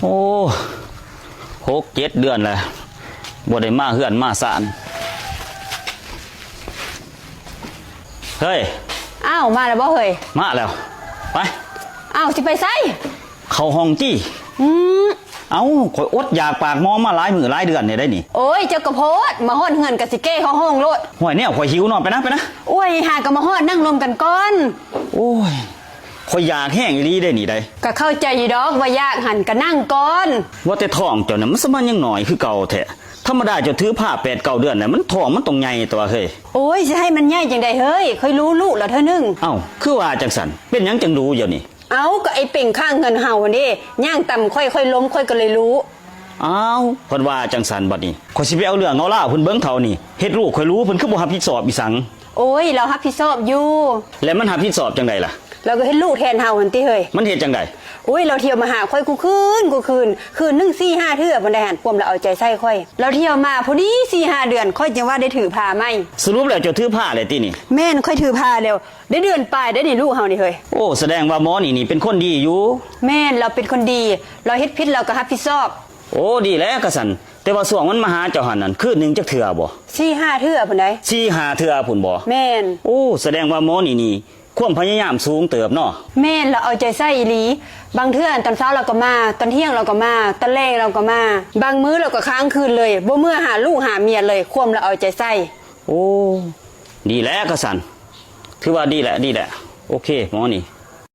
ໂອ້ ຫົກເຈັດເດືອນແລ້ວ ບໍ່ໄດ້ມາເຮືອນມາຊານ. ເຮີ້ຍ ອ້າວ ມາແລ້ວບໍ່ເຮີ້ຍ? ມາແລ້ວ. ໄປ. ອ້າວ ຊິໄປໃສ? ເຂົ້າຫ້ອງຕິ. ອືມ. ເອົ້າ ຂ້ອຍອົດຢາກປາກໝໍມາຫຼາຍມື້ຫຼາຍເດືອນແລ້ວເດ້ນີ້. ໂອ້ຍ ເຈົ້າກໍໂພດ ມາຮອດເຮືອນກໍຊິແກ້ເຂົ້າຫ້ອງໂລດ. ຫ້ວຍ ແນວຂ້ອຍຫິວເນາະ. ໄປນະ ໄປນະ. ໂອ້ຍ ຫາກໍມາຮອດ ນັ່ງລົມກັນກ່ອນ. ໂອ້ຍ ຂ້ອຍຢາກແຮງອີ່ຫຼີເດ້ນີ້ໃດ໋. ກໍເຂົ້າໃຈຢູ່ດອກວ່າຢາກຫັ້ນ ກໍນັ່ງກ່ອນ. ວ່າແຕ່ທ້ອງເຈົ້ານັ້ນ ມັນສະມານຍັງໜ້ອຍຄືເກົ່າແທ້. ທຳມະດາເຈົ້າຖືພາແປດເກົ້າເດືອນແລ້ວ ມັນ ທ້ອງມັນຕ້ອງໃຫຍ່ຕົວະເຮີ້ຍ. ໂອ້ຍ ຊິໃຫ້ມັນໃຫຍ່ຈັ່ງໃດເຮີ້ຍ? ຂ້ອຍຮູ້ລູກແລ້ວເທື່ອໜຶ່ງ. ເອົ້າ ຄືວ່າຈັ່ງຊັ້ນ? ເປັນຫຍັງຈັ່ງຮູ້ດຽວນີ້? ເອົ້າ ກໍໄອ້ເປັງຂ້າງເຮືອນເຮົາຫັ້ນເດ້ ຍ່າງຕຳຂ້ອຍ ຂ້ອຍລົ້ມ ຂ້ອຍກໍເລີຍຮູ້. ອ້າວ ເພິ່ນວ່າຈັ່ງຊັ້ນບັດນີ້ ຂ້ອຍຊິໄປເອົາເລື່ອງເອົາລາວເພິ່ນເບິ່ງເຖົ້ານີ້ ເຮັດລູກຂ້ອຍຮູ້ ເພິ່ນຄືບໍ່ຮັບຜິດຊອບອີ່ຫຍັງ. ໂອ້ຍ ລາວຮັບຜິດຊອບຢູ່. ແລ້ວມັນຮັບຜິດຊອບຈັ່ງໃດລະ? ລາວກໍເຮັດລູກແທນເຮົາຫັ້ນຕິເຮີ້ຍ. ມັນເຮັດຈັ່ງໃດ? ໂອ້ຍ ລາວທ່ຽວມາຫາຂ້ອຍຄູ່ຄືນ ຄູ່ຄືນ ຄືນໜຶ່ງສີ່ຫ້າເທື່ອພຸ້ນໃດຫັ້ນ ຄວາມລາວເອົາໃຈໃສ່ຂ້ອຍ. ລາວທ່ຽວມາພໍດີສີ່ຫ້າເດືອນ ຂ້ອຍຈຶ່ງວ່າໄດ້ຖືພາໃໝ່. ສະຫຼຸບແລ້ວເຈົ້າຖືພາແລ້ວຕິນີ້? ແມ່ນ ຂ້ອຍຖືພາແລ້ວ ໄດ້ເດືອນປາຍໄດ໋ນີ້ ລູກເຮົານີ້ເຮີ້ຍ. ໂອ້ ສະແດງວ່າໝໍນີ້ນີ້ເປັນຄົນດີຢູ່. ແມ່ນ ລາວເປັນຄົນດີ ລາວເຮັດຜິດລາວກໍຮັບຜິດຊອບ. ໂອ້ ດີແລ້ວກະຊັ້ນ. ແຕ່ວ່າຊ່ວງມັນມາຫາເຈົ້າຫັ້ນນັ້ນ ຄືນໜຶ່ງຈັກເທື່ອບໍ່? ສີ່ຫ້າເທື່ອພຸ້ນໃດ໋. ສີ່ຫ້າເທື່ອພຸ້ນບໍ່? ແມ່ນ. ໂອ້ ສະແດງວ່າໝໍນີ້ນີ້ ຄວາມພະຍາຍາມສູງເຕີບເນາະ. ແມ່ນ ລາວເອົາໃຈໃສ່ອີ່ຫຼີ. ບາງເທື່ອຕອນເຊົ້າລາວກໍມາ ຕອນທ່ຽງລາວກໍມາ ຕອນແລງລາວກໍມາ. ບາງມື້ລາວກໍຄ້າງຄືນເລີຍ ບໍ່ເມືອຫາລູກຫາເມຍເລີຍ ຄວາມລາວເອົາໃຈໃສ່. ໂອ້ ດີແລ້ວກະຊັ້ນ. ຖືວ່າດີແຫຼະ ດີແຫຼະ. ໂອເຄ ໝໍນີ້